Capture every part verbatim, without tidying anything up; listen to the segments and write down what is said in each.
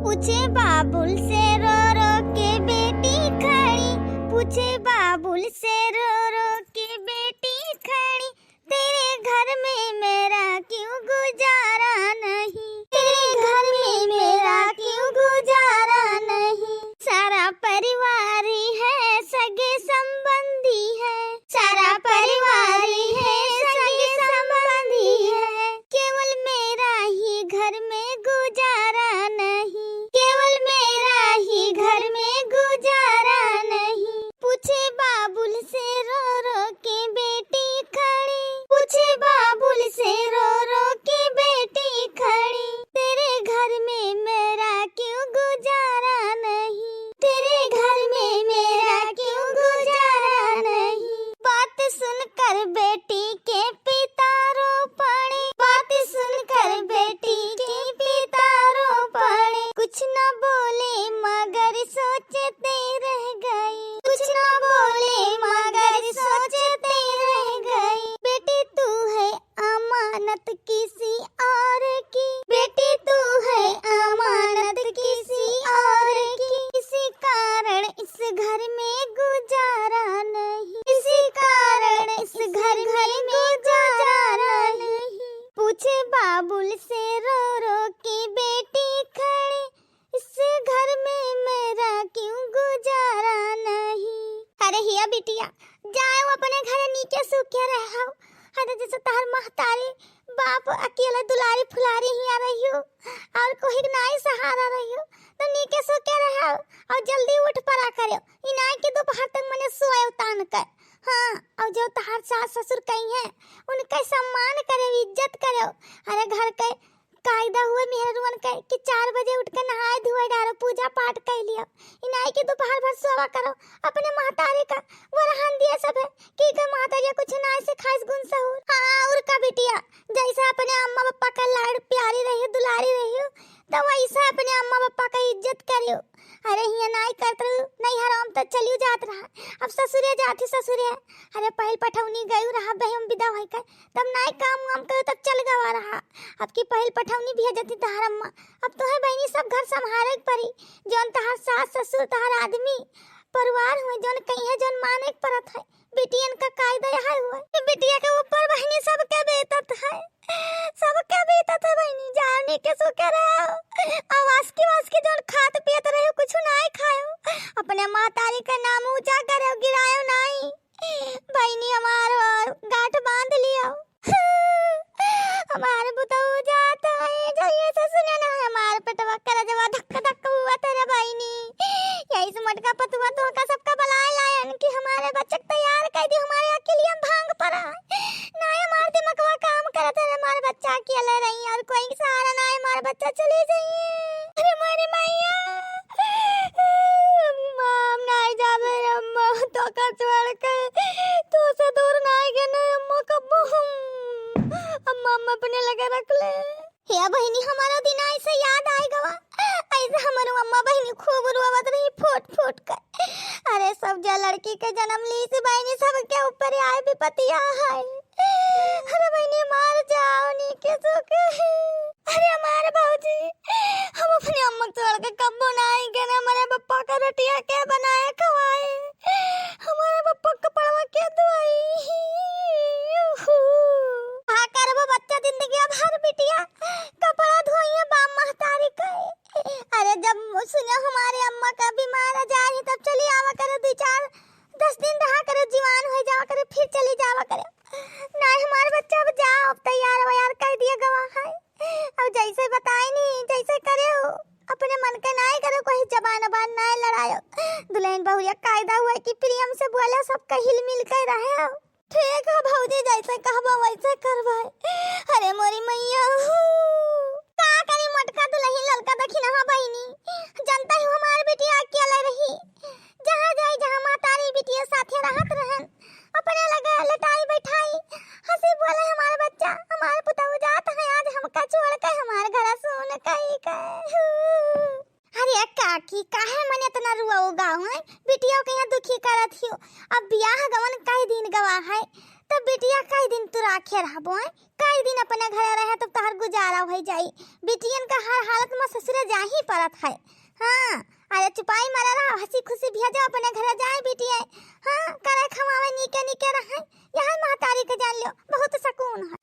पूछे बाबुल से रो रो के बेटी खड़ी, पूछे बाबुल से रो रो के बेटी खड़ी, तेरे घर में मेरा क्यों गुजारा नहीं, तेरे घर में मेरा क्यों गुजारा नहीं। सारा परिवार ही है सगे संबंधी है, सारा परिवार ही है सगे संबंधी है, केवल मेरा ही घर में गुजारा नहीं, केवल मेरा ही घर में गुजारा नहीं। पूछे बाबुल से रो रो के बेटी खड़ी, पूछे बाबुल से रो रो के बेटी खड़ी, तेरे घर में मेरा क्यों गुजारा नहीं, तेरे घर में मेरा क्यों गुजारा नहीं। बात सुनकर बेटी के पिता रो पड़े, बात सुनकर बेटी के पिता रो पड़े। कुछ न बोले मगर सोचते रह गई, कुछ न बोले मगर सोचते रह गई। बेटी तू है अमानत किसी और की, बेटी तू है अमानत किसी और की। इसी कारण इस घर में गुजारा नहीं, इसी कारण इस घर में गुजारा नहीं। पूछे बाबुल से रो रो के बेटी खड़ी, इस घर में मेरा क्यों गुजारा नहीं। अरे हिया बिटिया, जाओ अपने घरे नीके सूखे रहो। अरे जैसे तहर महतारी बाप अकेले दुलारी फुलारी हिया रहियो और कोई के नाई सहारा रहियो, तो नीके सूखे रहो और जल्दी उठ पड़ा करो। ई नाई के दोपहर तक मने सोए तान कर। हाँ, और जो तहार सास ससुर कही है, उनके सम्मान करो, इज्जत करो। अरे घर के कायदा हुए मेहरुअन के कि चार बजे उठ के नहाए धोए डारो, पूजा पाठ कर लियो। ई नाई के दोपहर भर सोवा करो, अपने महतारी का वरहान दिए सब है कि के महतारिया कुछ नाई से खाइस गुण सहूर। हाँ, और का बिटिया, जैसे अपने अम्मा पापा का लाड़ प्यारी रहियो, दुलारी रहियो, तो वैसे अपने अम्मा पापा का इज्जत करियो। अरे हिया नाई करत रहू, नैहर हम तो चलियो जात रहा, अब ससुरे जात ही ससुरे। अरे पहिल पठौनी गयू रहा बहिम विदा होई कर, तब नाई काम वाम करू तब चल गवा रहा। अब की पहिल पठौनी भेजती तहार अम्मा, अब तो है बहिनी सब घर संभारे के पड़ी। जौन तहार सास ससुर तहार आदमी परिवार हुए, जौन कहीं है जौन माने के परत है। बिटियन का कायदा यह हुआ कि बिटिया के ऊपर बहिनी सबके बीतत है, सबके बीतत है बहिनी। जाओ नीके सूखे रहो, आ वासकी वासकी जौन खात पियत रहो कुछ नाई खायो, अपने महतारी के नाम ऊंचा करो, गिरायो नाई। बहिनी हमार गांठ बांध लियो। हमार बुतऊ जात है, जहिया से सुने ना हमार पेटवा करजवा धक धक हुआ तेरे बहिनी। यही से मोटका पतुआ तोहका सबका बुलाए लायन कि हमारे बच्चे के तैयार कर दी, हमारे अकेलिया में भांग पड़ा है। ना हमार दिमगवा काम करत है, हमार बच्चा अकेले रही और कोई सहारा ना है, हमार बच्चा चले जाइए। अरे मोरी मैया, अम्मा, हम नाई जाबे रे अम्मा, तोका छोड़ के, तोसे दूर नाई गए ना अम्मा कब्बो हम। अम्मा, अम्मा अपने लगे रख ले। हे बहिनी, हमारा दिन ऐसे याद आए गवा, ऐसे हमारो अम्मा बहिनी खूब रोवत रही फूट फूट कर। अरे सब जो लड़की के जन्म ली से बहिनी सबके ऊपर आए विपतिया है। अरे बहिनी मार जाओ नीके सूखे। अरे हमारे भौजी, हम अपने अम्मा के छोड़ के कब्बो नाई गए, हमारे पप्पा का रोटिया के बनाए खवाए, हमारे पप्पा का कपड़वा के धोई। का करबो बच्चा जिंदगी अब हर बिटिया कपड़ा धोइए बाप महतारी के। अरे जब सुनो हमारे अम्मा का बीमार आ जाए तब चली आवा करे, दो चार दस दिन रहा करे, जीवान हो जावा करे, फिर चली जावा करे। नाई हमार बच्चा अब जाओ, अब तैयार वैयार कर दिया गवा है। अब जैसे बताए नी, जैसे करे हो, अपने मन के नाई करो, कोई जबान अबान नाई लड़ायो। दुल्हन बहुरिया कायदा हुआ कि प्रेम से बोले, सबका हिल मिल के रहे हो। ठीक है भौजी, जैसे कहबो वैसे करबे। अरे मोरी मैया हो। का करी मोटका दुल्हन ललका दखिनहा बहिनी, जनता ही हमार बिटिया अकेले रही, जहाँ जाई जहाँ महतारी बिटिया साथे रहत रहन, अपने लगे लटाई बैठाई, हंसी बोले हमार बच्चा, हमार पुतऊ जात है आज हमका छोड़ के हमार घर सुन कई के। अरे काकी, काहे मने इतना रुआओ गाँव है? बिटिया के यहाँ दुखी करत हियो। अब बियाह गवन कई दिन गवा है, तब बिटिया कई दिन तू राखे रहबो, हैं? कई दिन अपने घरे रहे तब तोहर गुजारा होइ जाई। बिटियन का हर हालत में ससुरे जाही परत है। हाँ, अरे चुपाई मारे रहा, हँसी खुशी भेजो अपने घरे जाए बिटिया। हाँ, करे खवावे नीके नीके रहे, यहाँ महतारी के जान लियो, बहुत सुकून है।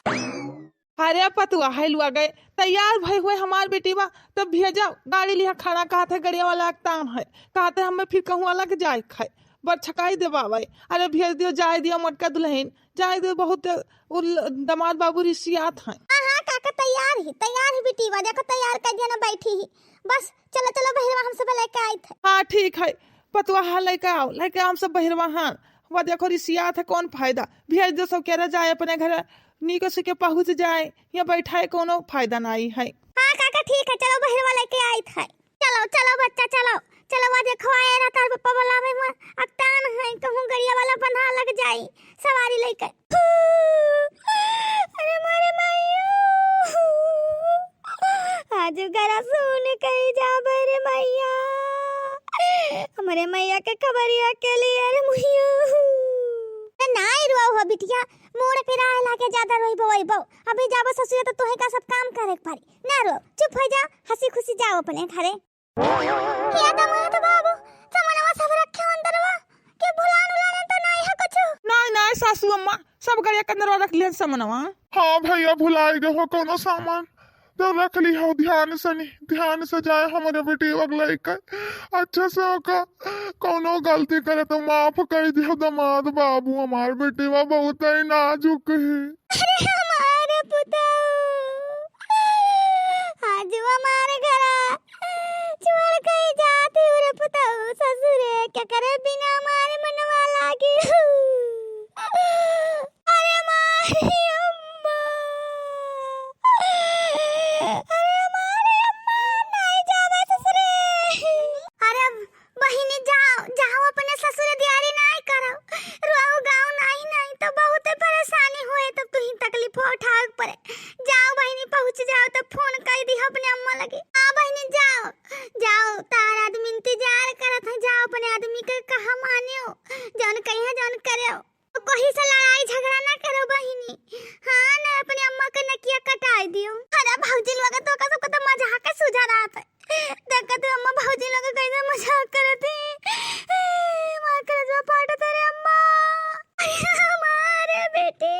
अरे पतुआ, है लुआ गए, तैयार भई हुए हमार बेटी बा, तब भेजो गाड़ी लिहा खाना, कहत है गड़िया वाला अकतान है, कहत है हमें फिर कहूँ अलग जाए खाए, बरछकाई देवावे। अरे भेज दियो, जाए दियो मोटका दुल्हन, जाए दियो, बहुत उ ल-, दामाद बाबू रिसियात हैं। हाँ, हाँ, काका तैयार ही, तैयार ही बेटी बा, देखो तैयार कर दिया ना, बैठी ही। बस चलो, चलो बहिरवा, हम सब लेके आई थे। हाँ, ठीक है, पतुआ, हाँ, लेके आओ, लेके आओ, हम सब बहिरवा, हाँ। वह देखो रिसियात है, कौन फायदा, भेज दो सब, कह रहे जाए अपने घर, नीक से के पहुँच जाए, यहाँ बैठा है, कोनो फायदा नहीं है। हाँ काका, ठीक है, चलो बहिरवा लेके आई थे। चलो, चलो बच्चा, चलो, चलो, वह देखो आए रहा तार पप्पा बुलावे में, अकतान है, कहूँ गड़िया वाला बन्हा लग जाई, सवारी लेके। अरे मारे मैया, आज गरा सुन कही जाबे रे मैया, हमरे मैया के खबरिया के लिए रे मैया। ना, ना रोवा हो बिटिया, मूड़ पिराए लागे, ज्यादा रोइबो वोइबो। अभी जाबो ससुरे तो तोहे का सब काम करे के पड़ी। ना रो, चुप हो जा, हँसी खुशी जाओ अपने घरे। या दामाद बाबू, समनवा सब रखे अंदरवा, के भुलान उलान तो नाई है कुछ? नाई, नाई सासू अम्मा, सब गड़िया के अंदरवा रख लिहन समनवा। हाँ भैया, भुलाई गए हो कोनो सामान, तो रख ली हो ध्यान से, नहीं ध्यान से जाए हमरे बेटी वग लेके, अच्छा से ओका कोनो गलती करे तो माफ कर दियो दामाद बाबू, हमार बेटी वा बहुत ही नाजुक है। अरे हमारे पुतऊ, आज वो हमारे घरा छोड़ के जाती हूँ रे पुतऊ ससुरे, क्या करे बिना हमारे मनवा लागी। अरे मारी अम्मा, अरे मारी अम्मा, नहीं जावे ससुरे। अरे बहिनी जाओ, जाओ अपने ससुरे दियारी नाई करो। रोऊ गाओ नाई, नाई तो बहुते परेशानी होए, तब तुही तकलीफ उठावे के पड़े। जाओ बहिनी, पहुँच जाओ तब फोन कर दी अपने अम्मा लगे। हाँ बहिनी जाओ, जाओ, तार आदमी इंतजार करत है, जाओ अपने आदमी के कहा मानियो, जौन कहिया जौन करेओ। कोही से लड़ाई झगड़ा ना करो बहिनी। हाँ, ना अपने अम्मा के नकिया कटाई दियो। अरे भौजी लोग तो का सबके तो मजाक सूझा रहत है। देखा तू अम्मा भौजी लोग कैसे मजाक करत ही। ए, मार कर जो फाटत रे अम्मा। अरे हमारे बेटी,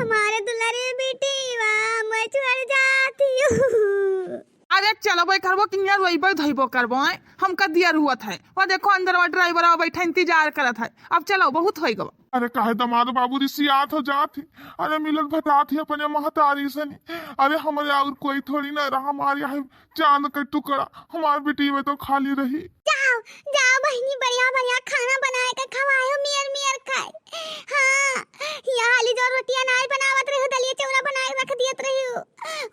हमारे दुलारे बेटी, वाह, मैं छोड़ जाती हूँ। अरे चलो भाई, करबो कि यार वही भाई धइबो करबो, हैं? हमका दियर हुअत है। वह देखो अंदर वा ड्राइवर बैठा इंतजार करत है। अब चलो, बहुत होई गवा। अरे काहे दामाद बाबू रिसियात हो जात ही? अरे मिलत भटात ही अपने महतारी से नहीं। अरे हमरे और कोई थोड़ी ना रहा, हमारे यहाँ चांद का टुकड़ा, हमार बेटी में तो खाली रही। जाओ, जाओ बहिनी, बढ़िया बढ़िया खाना बनाए के खवायो, मियर मियर खाए। हाँ, यहाँ हाली जो रोटियां नाई बनावत रही, दलिया चौरा बनाए रख दियत रही हो।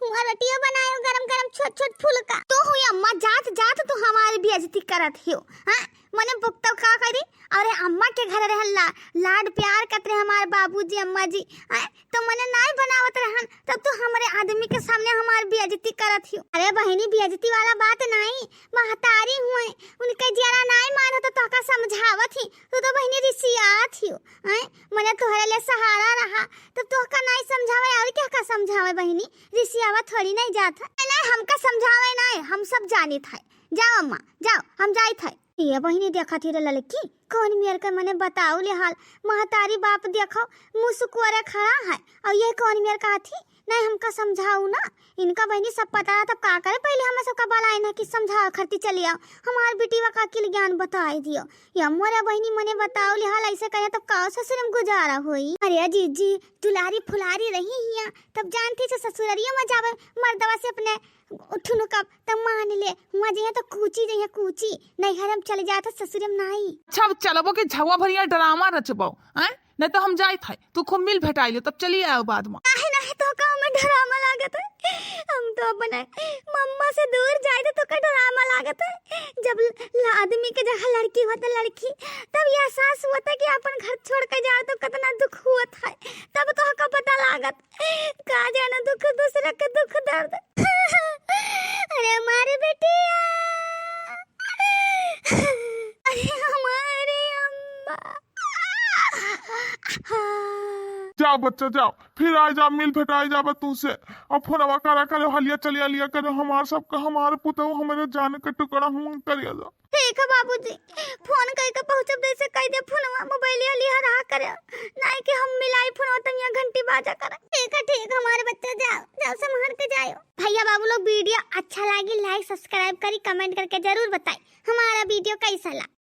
हुआ रोटियो बनायो गरम गरम छोट छोट फुलका। तो हुई अम्मा जात जात तू हमारी बेइज्जती करत हियो। हाँ, मने बुक तो का करी? अरे अम्मा के घर रहन ला, लाड प्यार करत रहे हमार बाबूजी अम्मा जी। हाँ, तो मने नाई बनावत रहन, तब तू हमरे आदमी के सामने हमार बेइज्जती करत हियो। अरे बहिनी, बेइज्जती वाला बात नाई, महतारी हुए, उनके जियरा नाई मानो तो तोहका समझावत ही, तू तो बहिनी रिसियात हियो। हैं? मने तोहरे लिए सहारा रहा, तब तोहका नाई समझावे और क्या का समझावे बहिनी? रिसियावा थोड़ी नहीं जात है। नहीं, हमका समझावे नहीं, हम सब जानित है। जाओ अम्मा, जाओ, हम जाइत है। ये बहिनी देखत ही रे ललकी, कौन मेर के मने बताऊ ले हाल, महतारी बाप देखो, मुँह सुकुआरे खड़ा है, और ये कौन मेर का थी? नहीं, हमका समझाऊ ना, इनका बहिनी सब पता रहा, तब का करे, पहले हमें सबका बलाई ना कि समझावे खरती चली आओ, हमार बिटिया का अकिल ज्ञान बताई दियो। या मोरे बहिनी मने बताओ ले हाल, ऐसे करे तब का ससुर में गुजारा होई? अरे जीजी, दुलारी फुलारी रही हिया, तब जानती से ससुररिया में जावे, मर्दवा से अपने उठुनु कब तब मान ले, हुआ जइया तो कूची जइया कूची, नैहर में चले जात ससुर में नाई। अच्छा, अब चलबो कि झवा भरिया ड्रामा रचबो, हैं? नहीं तो हम जाइत है, तू खूब मिल भेटाई लो, तब चली आओ बाद में। नहीं, नहीं, तो का हमें ड्रामा लागत है? हम तो अपने मम्मा से दूर जाए तो का ड्रामा लागत है? जब ल-, आदमी के जगह लड़की होता लड़की, तब ये एहसास होता कि अपन घर छोड़ के जाओ तो कितना दुख होता है, तब तो का पता लागत। का जाने दुख दूसरे के दुख दर्द। अरे हमारे बेटिया, अरे हमारे अम्मा। जाओ बच्चा, जाओ, फिर आइ जा, मिल भेटाइ जाबा तुमसे। और फोनवा करा करे, हलिया चलिया लिया करे, हमार सबका, हमार पुतहु, हमरे जान के टुकड़ा, हम करिया जा। ठीक है बाबूजी, फोन करके पहुँचब, जैसे कह दे फोनवा, मोबाइल लिया लिया रहा करे, नहीं कि हम मिलाई फोनवा तब यहाँ घंटी बाजा करे। ठीक है, ठीक है, हमारे बच्चा, जाओ, जाओ, संभाल के जाओ। भैया बाबू लोग, वीडियो अच्छा लागी, लाइक सब्सक्राइब करी, कमेंट करके जरूर बताई हमारा वीडियो कैसा लगा।